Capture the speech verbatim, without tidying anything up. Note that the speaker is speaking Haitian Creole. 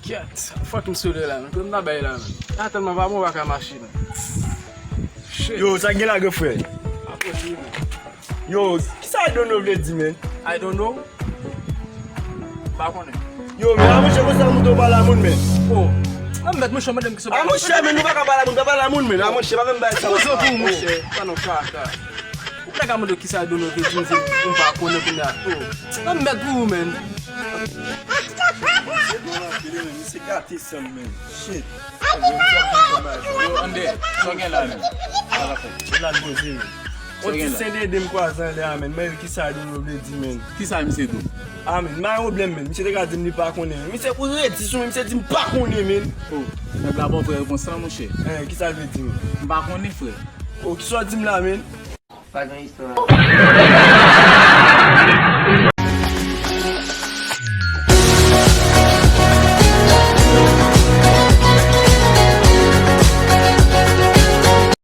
Kèt, fòk m sou li la, men. Kote m ta bay la, men? Atèlman pa bon, pa ka mache, men. Shit. Yo, sa gen la, gran frè? Apwoche, men. Yo, kisa I don't know vle di, men? I don't know? M pa konnen. Yo, men, a monchè, konsa moun tou pale a moun, men. Oh. Nan mèt, monchè, mande m kisa. A monchè, men, nou pa ka pale a moun, pa pale a moun, men. A monchè, pa fè m bay sa. Ou sou pou, monchè. Pa nan kaka. Ou pa ka mande kisa I don't know vle di, ou pa konnen kounye a. Oh. Nan mèt pou ou, men. Misye gate san m, men. Shit. Yo, André, sa w gen la, men? Ala fè. Ou la poze. On ti sen de de m kwaze anlè a, men. Men, kisa I don't know vle di, men? Kisa misye di w? A, men, m pa gen pwoblèm, men. Misye te ka di m li pa konnen. Misye pou redi sou mwen, misye di m pa konnen, men. Oh, nèg la ba w vrè repons lan, monchè. Eh, kisa l vle di, men? M pa konnen, frè. Oh, kisa w di m la, men? Pa gen istwa.